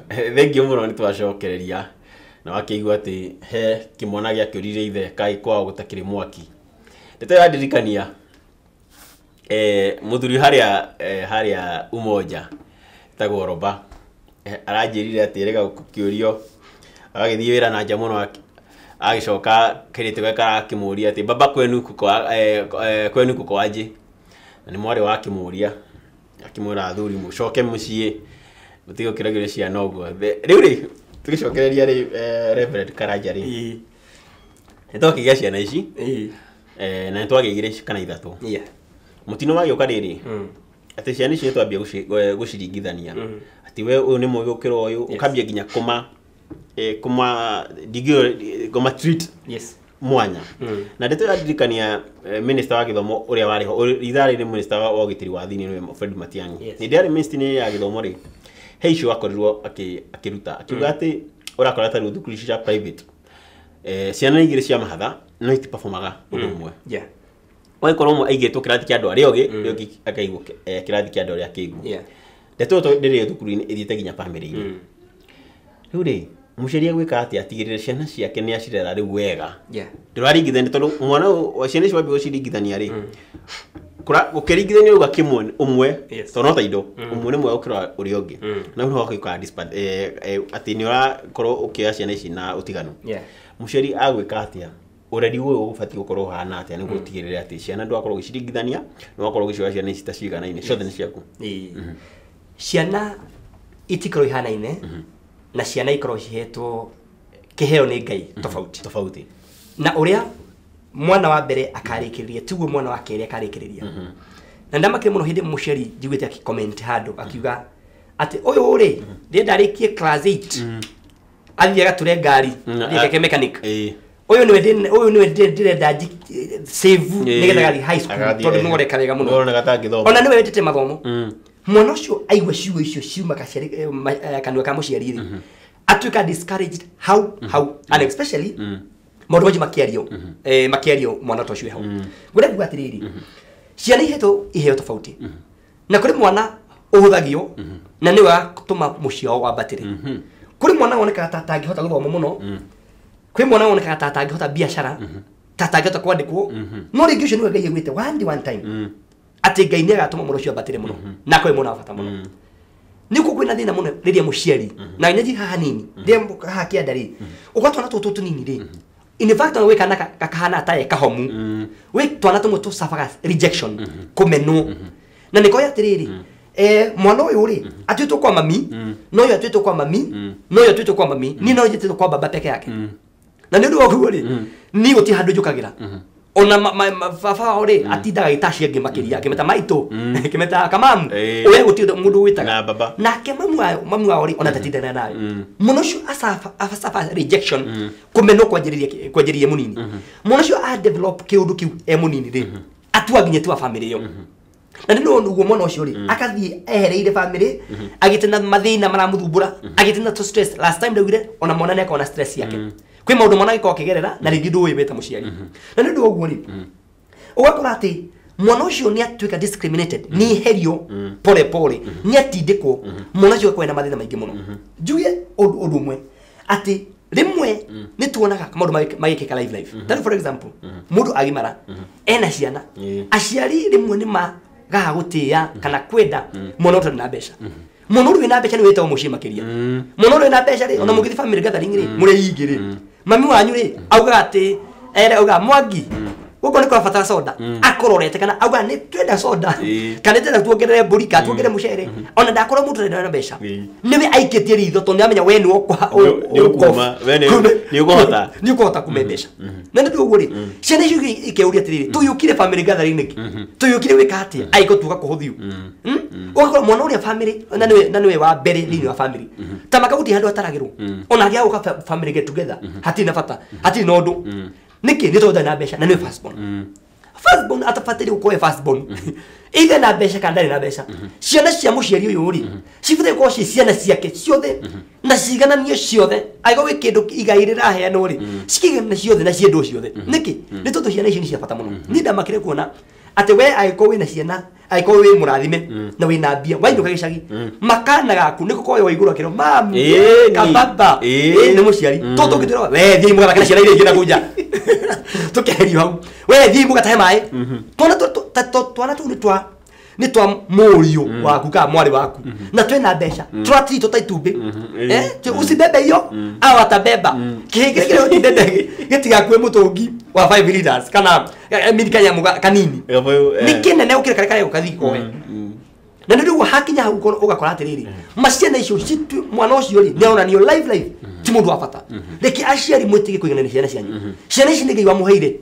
Thengiũ mũno nĩ twacokereria na wakĩigua atĩ he kĩmwana gĩakĩũrire ithe kaĩ kwao gũtakĩrĩ mwaki. Ndeto yandirikania mũthuri harĩa harĩa Umoja etagwo Roba, aranjĩrire atĩ erĩga gũkĩũrio agagĩthiĩ wĩra na nja mũno, agĩcoka kairĩtu gake karakĩmũria atĩ baba kwenu kuko kwenu kuko aje, na nĩ mwarĩ wakĩmũria akĩmwĩra athuri mũcoke mũciĩ mũtige gũkĩragĩria ciana ũguo. Rĩu rĩ tũgĩcokereria rĩ, Reverend Karanja rĩ, nĩ twakĩgĩa ciana ici na nĩ twagĩire kana ithatũ. Mũtino wagĩũka rĩrĩ atĩ ciana ici nĩ twambia gũciringithania atĩ we ũyũ nĩ mũgĩ gũkĩra ũyũ, ũkambia nginya kũma kũma ndingĩũĩ kũma treat mwanya. Na ndeto yandirikania minister wa gĩthomo ũrĩa warĩ ho ithaa rĩrĩ, minister wa ũgitĩri wa thĩinĩ nĩwe Fred Matiang'i. Hĩndĩ yarĩ ministry ya gĩthomo rĩ, he issue akorirwo akĩruta akiuga atĩ ũrakora ta rĩu thukuru ici cia private, ciana igĩrĩ cia mahatha no itiperformaga ũndũ ũmwe. Ũgagĩkorwo ũmwe aigĩtwo kĩrathi kĩa andũ arĩa ogĩ, ũrĩa ũngĩ akaigwo kĩrathi kĩa andũ arĩa akĩgu. Ndeto ĩyo ndĩrĩ thukuru-inĩ, ĩthiĩte nginya bamĩrĩ-inĩ. Rĩu rĩ, mũciari agwĩka atĩa atigĩrĩre ciana ciake nĩ acirera rĩu wega? Ndũraringithania tondũ mwana ũyũ, ciana icio wambia gũciringithania rĩ, gũkĩringithania uga kĩmwe ũmwe, tondũ no ta indo ũmwe nĩ mwega gũkĩra ũrĩa ũngĩ, na rĩu nĩho atĩ nĩ ũrakorwo ũkĩoya ciana ici na ũtiganu. Mũciari agwĩka atĩa? Ũreri ũyũ ũbatiĩ gũkorwo ũhana atĩa nĩguo ũtigĩrĩre atĩ ciana ndũgakorwo ũgĩciringithania, nĩwakorwo ũgĩcioya ciana ici ta ciganaine, ciothe nĩ ciaku? Ciana itikorwo ihanaine na ciana ikorwo cihetwo kĩheo nĩ Ngai tofauti. Tofauti. Na ũrĩa mwana wa mbere akarĩkĩrĩria tiguo mwana wa kerĩ akarĩkĩrĩria. Na ndamakire mũno hĩndĩ mũciari njiguĩte akĩcomment handũ akiuga atĩ ũyũ rĩ ndĩrenda arĩkie class 8 athiĩ agatũre ngari, athiĩ ageke mechanic. Ũyũ nĩwe ũyũ nĩwe ndĩrenda save nĩgetha agathiĩ high school tondũ nĩwe ũreka wega mũno. Nĩũroneka ta angĩthoma. Ona nĩwe wendete mathomo. Mwana ũcio aigua ciugo icio ciuma kanua ka mũciari rĩ, atuĩka discouraged how and especially maũndũ macio makĩario, makĩario mwana ta ũcio hau. Ngwenda kuga atĩrĩrĩ, ciana ihetwo iheo tofauti na kũrĩ mwana ũhũthagio na nĩwe watũma mũciĩ wao wambatĩre. Kũrĩ mwana wonekaga ta atangĩhota gũthoma mũno, kwĩ mwana wonekaga ta atangĩhota biacara, ta atangĩhota kwandĩkwo, no rĩngĩ ũcio nĩwe Ngai augĩte one day one time atĩ Ngai nĩ agatũma mwana ũcio ambatĩre mũno na akorwo mwana wa bata mũno. Nĩkuo kwĩna thĩna mũno rĩrĩa mũciari na nĩ haha hanini rĩrĩa haha kĩanda rĩ ũkora twana tũtũ tũnini rĩ, in fact ona gwĩ kana kakahana ta kahomu, gwĩ twana tũmwe tũcabaga rejection, kũmenwo, na nĩ koya atĩrĩrĩ, mwana ũyũ rĩ atuĩtwo kwa mami, no ũyũ atuĩtwo kwa mami, no ũyũ atuĩtwo kwa mami, niĩ no njĩtĩtwo kwa baba peke yake. Na nĩ ũndũ wa ũguo rĩ, niĩ gũtirĩ handũ njũkagĩra. Ona baba wao rĩ atindaga agĩta acio angĩ makĩria, akĩmeta maitũ, akĩmeta kamamu, ũrĩa gũtirĩ mũndũ wĩtaga. Na baba. Nake mamu wao rĩ ona ndatindanaga nawe. Mwana ũcio acaba rejection, kũmenwo kwanjĩrĩria mũnini. Mwana ũcio a develop kĩũndũ kĩu e mũnini rĩ, atua nginya tu wa family ĩyo. Na nĩ ũguo mwana ũcio rĩ akathiĩ ehereire family, agĩte na mathĩna maramũthumbũra, agĩte na stress. Last time ndaugire ona mwana nĩ akoragwo na stress yake. Kwĩ maũndũ mwana agĩkorwo akĩgerera na rĩngĩ ndũĩ wĩ ta mũciari. Na nĩ ũndũ wa ũguo rĩ, ũgakora atĩ mwana ũcio nĩ atuĩka discriminated, nĩ eherio pole pole, nĩ atindĩkwo, mwana ũcio agakorwo ena mathĩna maingĩ mũno. Njuge ũndũ ũmwe atĩ rĩmwe nĩ tuonaga maũndũ magĩkĩka live life. Ta rĩu for example, mũndũ agimara ena ciana, aciari rĩmwe nĩ magaga gũtĩĩa kana kwenda mwana ũtarĩ na mbeca. Mwana ũrĩa wĩna mbeca nĩ wĩtagwo mũciĩ makĩria. Mwana ũrĩa wĩna mbeca rĩ, ona mũngĩthiĩ family gathering rĩ, mũrĩ aingĩ rĩ, mami wanyu rĩ augaga atĩ ere augaga Mwangi gũkũ nĩ kũrabatara soda, akororete kana augaga nĩ twenda soda kana nĩ twenda tuongerere mbũri kana tuongerere mũcere, ona ndakorwo mũndũ ũtarĩ na mbeca nĩwe aikĩtie ritho tondũ nĩamenya we nĩ Nĩ ũkuma, we nĩ ũkũhota. Nĩ ũkũhota kume mbeca. Na nĩ ũndũ ũguo rĩ, ciana icio ikeuria atĩrĩrĩ, tũgĩũkire family gathering nĩkĩ? Tũgĩũkire gwĩka atĩa? Angĩkorwo tuga kũhũthio. Ũgakora mwana ũrĩa family na nĩwe wa mbere thĩinĩ wa family ta makagũtirĩ handũ ataragĩrwo, ona angĩaga gũka family get together hatirĩ na bata, hatirĩ na ũndũ. Nĩkĩ? Nĩ tondũ ndarĩ na mbeca na nĩwe firstborn. Firstborn atabataire gũkorwo e firstborn either na mbeca kana ndarĩ na mbeca. Ciana cia mũciari ũyũ rĩ cibataire gũkorwo ciĩ ciana ciake ciothe na cigananio ciothe. Angĩkorwo gwĩ kĩndũ igai rĩraheanwo rĩ, cikĩiganane ciothe na ciendwo ciothe. Nĩkĩ? Nĩ tondũ ciana icio nĩ cia bata mũno. Niĩ ndamakire kuona atĩ we angĩkorwo wĩna ciana, Angĩkorwo wĩ mũrathime na wĩna mbia wainũka gĩcagi makana gaku nĩko koywo igũrũ akĩrwo mamu kababa nĩ mũciari tũtũ ũngĩtwĩra we thiĩ mũgathake na ciana iria ingĩ na kũu nja tũkeherio hau we thiĩ mũgatahe maĩ twana tũu nĩ twa mũriũ waku kana mwarĩ waku na twĩna mbeca tũratiritwo ta itumbĩ usibebe hiyo au atabeba kĩhĩ kĩrĩa kĩrĩa gĩtigakue mũtũngi wa 5 liters kana kanyamũ kanini nĩ kĩnene gũkĩra karĩa karĩa gũkathiĩ koe na nĩ rĩu hakinya hau ũgakora atĩrĩrĩ maciana icio mwana ũcio rĩ nĩ aronanio live live ti mũndũ wa bata reke aciari mwĩtige kũiganania ciana cianyu ciana ici nĩ Ngai wamũheire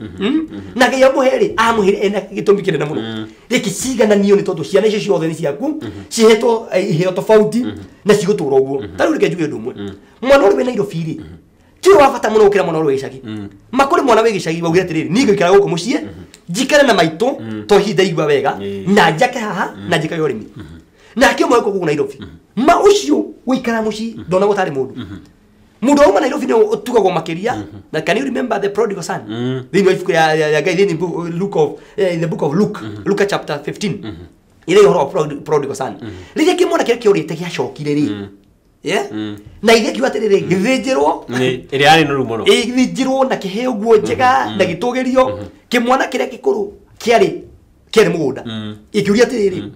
na Ngai amũhe rĩ amũheire ena gĩtũmi kĩnene mũno reke cigananio nĩ tondũ ciana icio ciothe nĩ ciaku cihetwo iheo tofauti na cigũtũra ũguo ta rĩu reke njuge ũndũ ũmwe mwana ũrĩa wĩ Nairobi rĩ ti wa bata mũno gũkĩra mwana ũrĩa wĩ gĩcagi makũrĩ mwana wĩ gĩcagi waugire atĩrĩrĩ niĩ ngũikara gũkũ mũciĩ njikare na maitũ to hihi ndaigua wega na njake haha na njikare ũrĩmi nake ũmwe gũkũ Nairobi ma ũcio gũikara mũciĩ ndonagwo tarĩ mũndũ mũndũ wauma Nairobi nĩ ũtugagwo makĩria na can you remember the prodigal son thĩinĩ wa ibuku ya Ngai thĩinĩ Luke of in the book of Luke Luke chapter 15 ĩrĩa ũhoro wa prodigal son rĩrĩa kĩmwana kĩrĩa kĩũrĩte gĩacokire rĩ na ithe kiuga atĩrĩrĩ gĩthĩnjĩrwo ĩrĩa yarĩ noru mũno ĩthĩnjĩrwo na kĩheo nguo njega na gĩtũgĩrio kĩmwana kĩrĩa gĩkũrũ kĩarĩ mũgũnda ĩkĩũria atĩrĩrĩ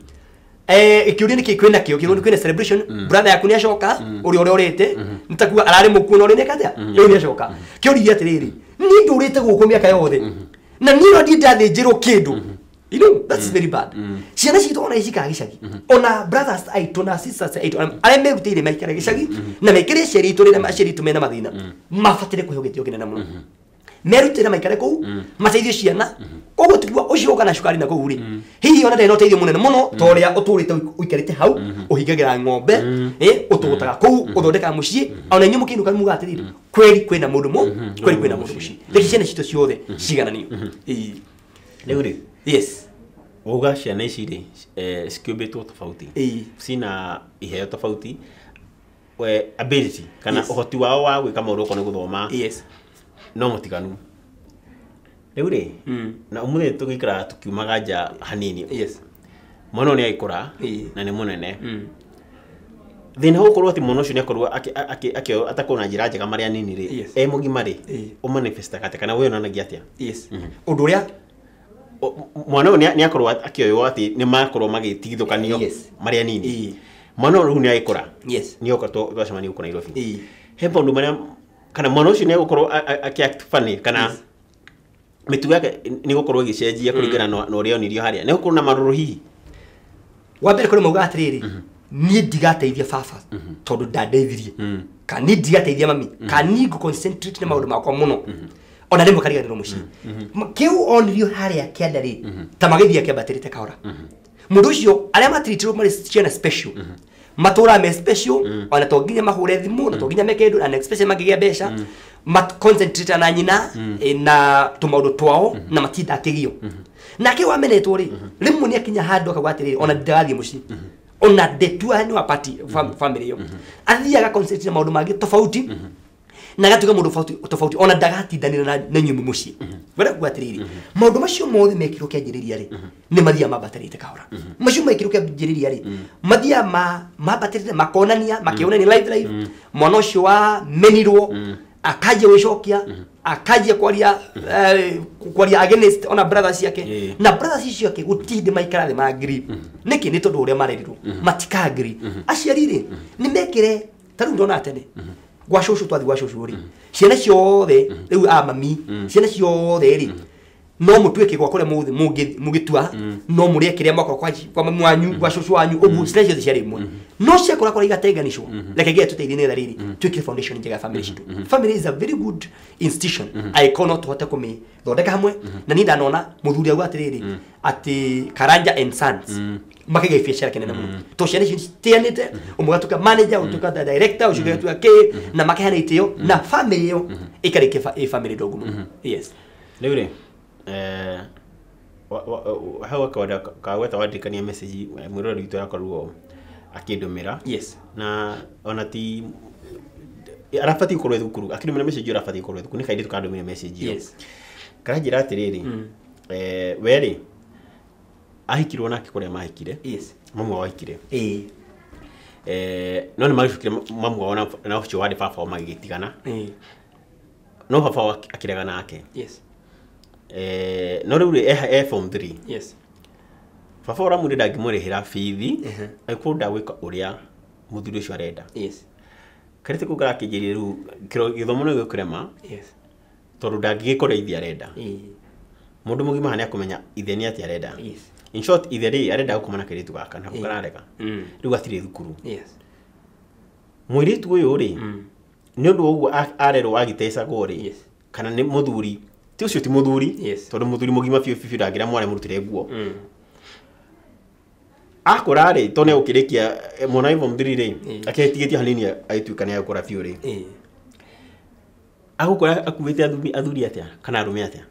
ĩkĩũria nĩkĩ kwĩna kĩo kĩrwo kwĩna celebration brother yaku nĩacoka ũrĩa ũrĩa ũrĩte nĩ ta kuga ararĩ mũkuo na ũrĩ nĩka atĩa rĩu nĩacoka kĩũririe atĩrĩrĩ niĩ ndũrĩte gũkũ mĩaka yothe na niĩ no ndiĩ ndathĩnjĩrwo kĩndũ. You know, that's very bad. Ciana citũ ona icikaga gĩcagi ona brothers aitũ na sisters aitũ arĩa merutĩire maikare gĩcagi na mekĩre aciari aitũ rĩrĩa aciari aitũ mena mathĩna mabatire kũheo gĩtĩo kĩnene mũno merutĩre maikare kũu mateithie ciana koguo tiguo ũcio ũka na cukari na kũu rĩ hihi ona ndarĩ na ũteithio mũnene mũno ta ũrĩa ũtũrĩte ũikarĩte hau ũhingagĩra ng'ombe ũtũgũtaga kũu ũthondekaga mũciĩ ona inyuĩ mũkĩinũka muga atĩrĩrĩ kweri kwĩna mũndũ kweri kwĩna mũndũ mũciĩ reke ciana citũ ciothe cigananio. Rĩu rĩ yes wauga ciana ici rĩ cikĩũmbĩtwo tofauti cina iheo tofauti ability kana ũhoti wao wa gwĩka maũndũ okorwo nĩ gũthoma no mũtiganu rĩu rĩ na ũmũthĩ tũgĩikaraga tũkiumaga nja hanini mwana ũyũ nĩ agĩkũra na nĩ mũnene thĩna ũgũkorwo atĩ mwana ũcio nĩ akorwo atakorwo na njĩra njega marĩa nini rĩ e mũgima rĩ ũmanifestaga atĩa kana wĩyonanagia atĩa ũndũ ũrĩa mwana ũyũ nĩ akorwo akĩoywo atĩ nĩ makorwo magĩtigithũkanio marĩa nini mwana ũyũ rĩu nĩ agĩkũra nĩ oka twacemania gũkũ Nairobi he maũndũ marĩa kana mwana ũcio nĩ egũkorwo akĩ-act funny kana mĩtugo yake nĩ gũkorwo ĩgĩcenjia kũringana na ũrĩa onirio harĩa nĩ gũkorwo na marũrũ hihi wa mbere kũrĩ mauga atĩrĩrĩ niĩ ndigateithia baba tondũ ndandeithirie kana niĩ ndigateithia mami kana niĩ ngũ concentrate na maũndũ makwa mũno ona rĩmwe kariganĩrwo mũciĩ kĩu onirio harĩa kĩanda rĩ ta magĩthiĩ akĩambatĩrĩte kahora mũndũ ũcio arĩa matiritirwo marĩ ciana special matũraga me special ona to nginya mahũre thimũ na to nginya meke ũndũ na especially mangĩgĩa mbeca concentrate na nyina na tũmaũndũ twao na matinda akĩgio nake wamenetwo rĩ rĩmwe nĩ akinya handũ akauga atĩrĩrĩ ona ndirathiĩ mũciĩ ona ndetua nĩ wa party family ĩyo athiaga concentrate na maũndũ mangĩ tofauti na gatuĩka mũndũ tofauti ona ndagatindanĩra na inyuĩ mũciĩ wenda kuga atĩrĩrĩ maũndũ macio mothe mekirwo kĩanjĩrĩria rĩ nĩ mathiaga mambatĩrĩte kahora macio mekirwo kĩanjĩrĩria rĩ mathiaga mambatĩrĩte makonania makĩonania live live mwana ũcio wamenirwo akanjia gwĩcokia akanjia kwaria kwaria against ona brothers ciake na brothers icio ciake gũtirĩ hĩndĩ maikara thĩ ma-agree nĩkĩ nĩ tondũ ũrĩa marerirwo matika-agree aciari rĩ nĩ mekĩre ta rĩu ndona tene gwa cũcũ twathi gwa cũcũ rĩ ciana ciothe rĩu a mami ciana ciothe rĩ no mũtuĩke gwa kũrĩa mũgĩtua no mũrĩe kĩrĩa mwakorwo kwa mami wanyu gwa cũcũ wanyu ũguo ciana ciothe ciarĩ imwe no ciakũra kũrĩa igatenganĩcwo reke nginya tũteithie nĩgetha rĩrĩ twĩkĩre foundation njega ya family citũ. Family is a very good institution angĩkorwo no tũhote kũmĩthondeka hamwe na niĩ ndanona mũthuri auga atĩrĩrĩ atĩ Karanja and Sons makĩgĩa biacara kĩnene mũno tondũ ciana icio citianĩte ũmwe agatuĩka manager ũtuĩka director ũcio ũgatuĩka kĩ na makeheana itĩo na family ĩyo ĩkarĩkia ĩ family ndongu mũno. Yes. Rĩu rĩ hau kawaida kaweta wandĩkania message mwĩroreri witũ arakorirwo akĩndũmĩra. Yes. Na ona ti arabatiĩ gũkorwo e thukuru akĩndũmĩra message ĩyo arabatiĩ gũkorwo e thukuru nĩ kairĩtu kandũmĩra message ĩyo. Yes. Karanjĩra atĩrĩrĩ we rĩ Ahikirwo nake kũrĩa mahikire. Yes. Mamu wao ahikire. Ĩĩ. No nĩ magĩcokire mamu wao na ũcio warĩ baba wao magĩgĩtigana. Ĩĩ. No baba wao akĩrega nake. Yes. No rĩu rĩ e form 3. Yes. Baba ũramwĩrire ndangĩmũrĩhĩra bithi angĩkorwo ndagwĩka ũrĩa mũthuri ũcio arenda. Yes. Kairĩtu kau karakĩnjĩrire rĩu gĩthomo nĩ gĩkũrema. Yes. Tondũ ndangĩgĩka ũrĩa ithe arenda. Ĩĩ. Mũndũ mũgima nĩ akũmenya ithe nĩ atĩa arenda. Yes. In short, ithe rĩ arenda gũkoma na kairĩtu gaka na kararega. Rĩu gatirĩ thukuru. Yes. Mũirĩtu ũyũ rĩ, nĩ ũndũ wa ũguo arerwo agĩtecagwo rĩ, Yes. kana nĩ mũthuri, ti ũcio ti mũthuri, Yes. tondũ mũthuri mũgima biũ biũ ndangĩra mwana mũrutĩre nguo. Akũra rĩ, tondũ nĩ egũkĩrĩkia mwana wa form 3 rĩ, akĩtigĩtie hanini agĩtuĩka nĩ egũkũra biũ rĩ. Agũkũra akuĩte athuri atĩa kana arũme atĩa?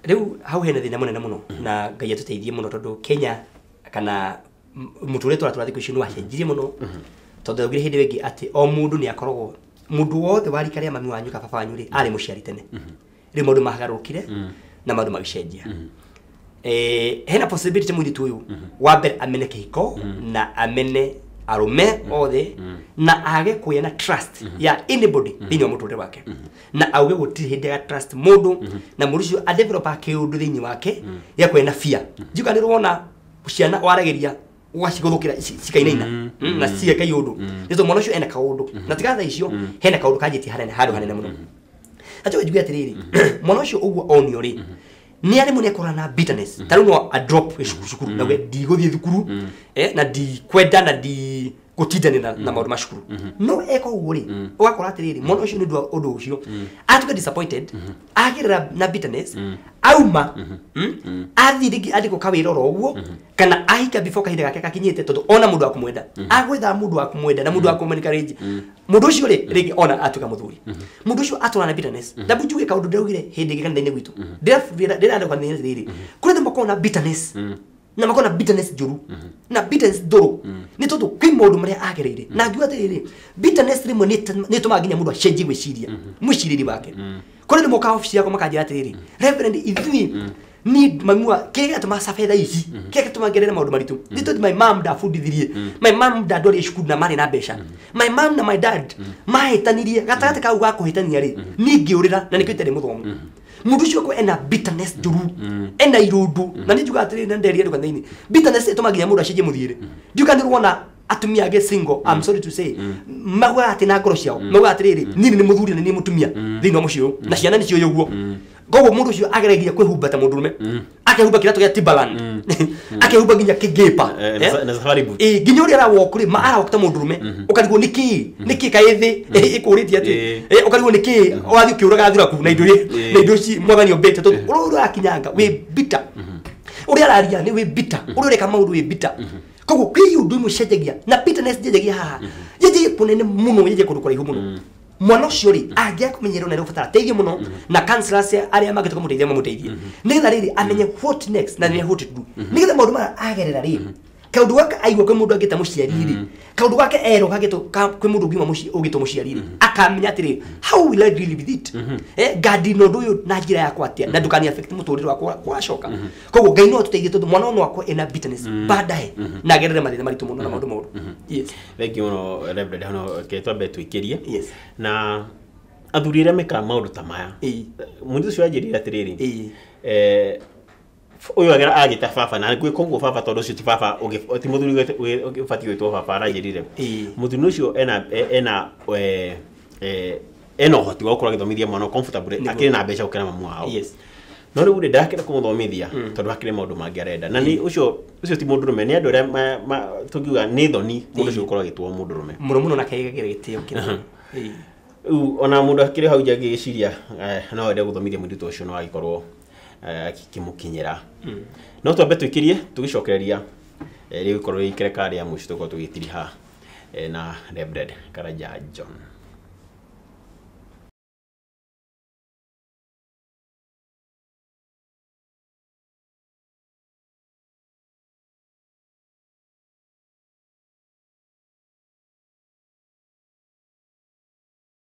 Rĩu hau hena thĩna mũnene mũno na Ngai atũteithie mũno tondũ Kenya kana mũtũrĩre tũratũra thikũ ici nĩ wacenjirie mũno tondũ ndaugire hĩndĩ ĩngĩ atĩ o mũndũ nĩ akoragwo mũndũ wothe wa rika rĩa mami wanyu kana baba wanyu rĩ arĩ mũciari tene. Rĩu maũndũ magarũrũkire na maũndũ magĩcenjia. Hena possibility mũirĩtu ũyũ wa mbere amene kĩhiko na amene arũme othe na age kũgĩa na trust ya anybody thĩinĩ wa mũtũrĩre wake na auge gũtirĩ hĩndĩ ya trust mũndũ na mũndũ ũcio adevelop kĩũndũ thĩinĩ wake gĩa kũgĩa na fear. Njuga nĩ ũrona ciana waragĩria ũgacigũthũkĩra cikainaina na cigeka iũndũ nĩ tondũ mwana ũcio ena kaũndũ na tiga thaa icio hena kaũndũ kanjĩtie handũ hanene mũno. Acho njuge atĩrĩrĩ, mwana ũcio ũguo onio rĩ nĩ arĩ mũnĩ akorana na bitterness ta rĩu no a drop cukuru na we ndigũthiĩ thukuru na ndikwenda na ndigũtindanĩra na maũndũ ma cukuru no eka ũguo rĩ ũgakora atĩrĩrĩ mwana ũcio nĩ ũndũ wa ũndũ ũcio atuĩka disappointed agĩrĩra na bitterness auma athiĩ rĩngĩ andĩkwo kawĩra oro ũguo kana ahika before kahinda gake gakinyĩte tondũ ona mũndũ wa kũmwenda agwetha mũndũ wa kũmwenda na mũndũ wa kũmwencourage mũndũ ũcio rĩ rĩngĩ ona atuĩka mũthuri mũndũ ũcio atũra na bitterness na njuge kaũndũ ndĩraugire hĩndĩ ĩngĩ kanitha-inĩ gwitũ ndĩrandĩkwo kanitha-inĩ atĩrĩrĩ kũrĩ andũ makoragwo na bitterness na makoragwo na bitterness njũru na bitterness ndũrũ nĩ tondũ kwĩ maũndũ marĩa agereire na ngiuga atĩrĩrĩ bitterness rĩmwe nĩ ĩtũmaga nginya mũndũ acenjie gwĩciria mwĩcirĩrie wake. Kũrĩ andũ mokaga obici yakwa makanjĩra atĩrĩrĩ Reverend ithuĩ ni mamua kĩrĩa gĩatũma cabe thaa ici kĩrĩa gĩatũma ngerere maũndũ maritũ nĩ tondũ my mom ndabundithirie my mom ndandwarire cukuru na marĩ na mbeca my mom na my dad mahĩtanirie gatagatĩ kau ga kũhĩtania rĩ niĩ ngĩũrĩra na nĩkĩo itarĩ mũthomu. Mũndũ ũcio akwa ena bitterness njũru ena irũndũ na nĩ njugaga atĩrĩrĩ na nderia andũ kanitha-inĩ bitterness ĩtũmaga nginya mũndũ acenjie mũthiĩre. Ndiuga nĩ ũrona atumia angĩ single, I'm sorry to say, maugaga atĩ na ngoro ciao maugaga atĩrĩrĩ niĩ nĩ mũthuri na nĩ mũtumia thĩinĩ wa mũciĩ ũyũ na ciana nĩcio ũguo. Koguo mũndũ ũcio ageragia kwĩhumba ta mũndũrũme akehumba kĩratũ gĩa Timberland akehumba nginya kĩngĩpa Na safari boot. Nginya ũrĩa arawalk rĩ arawalk ta mũndũrũme ũkarigwo nĩkĩ nĩkĩ kaĩ thĩ ĩkũrĩtie atĩ ũkarigwo nĩkĩ ũrathiĩ ũkĩũraga thuraku na indo na indo ici mwathani ombĩte tondũ ũrĩa ũrakinyanga wĩ bitter ũrĩa araria nĩ wĩ bitter ũrĩa ũreka maũndũ wĩ bitter. Koguo kwĩ ũndũ ũmwe ũcenjagia na bitterness njenjagia haha njenjagia kũnene mũno njenjagia kũndũ kũraihu mũno. Mwana ũcio rĩ angĩaga kũmenyerwo na nĩũbatara teithio mũno na counselors arĩa mangĩhota kũmũteithia mamũteithie nĩgetha rĩrĩ amenye what next na amenye what to do nĩgetha maũndũ maya agerera rĩ kaũndũ gaka aigua kwĩ mũndũ angĩta mũciari rĩ kaũndũ gake erwo gagĩtwo kwĩ mũndũ ũngiuma mũciĩ ũgĩtwo mũciari rĩ akamenya atĩrĩ how will I deal with it ngandina ũndũ ũyũ na njĩra yakwa atĩa na ndũkani affect mũtũrĩre wakwa wacoka. Koguo Ngai no atũteithie tondũ mwana ũyũ no akorwo ena bitterness baadaye na agerere mathĩna maritũ mũno na maũndũ moru. Yes. Thank you mũno Reverend hano ke twambe twĩkĩrie. Yes. Na athuri arĩa mekaga maũndũ ta maya mũndũ ũcio anjĩrire atĩrĩrĩ ũyũ agera agĩta baba na gwĩka ũguo baba tondũ ũcio ti baba ti mũthuri ũbatiĩ gwĩtwo baba aranjĩrire mũthuri ũcio ena ena ũhoti wa gũkorwo agĩthomithia mwana comfortable akĩrĩ na mbeca gũkĩra mamu wao. Yes. No rĩu rĩ ndakĩenda kũmũthomithia tondũ hakĩrĩ maũndũ mangĩ arenda na nĩ ũcio ti mũndũrũme nĩ andũ arĩa tũngiuga nĩ thoni mũndũ ũcio gũkorwo agĩtwo mũndũrũme mũno mũno na kegagĩra gĩtĩo kĩnene. Rĩu ona mũndũ akĩrĩ hau nja agĩciria no ende gũthomithia mũirĩtu ũcio no agĩkorwo akĩmũkinyĩra. No twambe twĩkĩrie tũgĩcokereria rĩu ikorwo rĩ ikereka rĩa mũico tũkorwo tũgĩtiriha na Reverend Karanja John.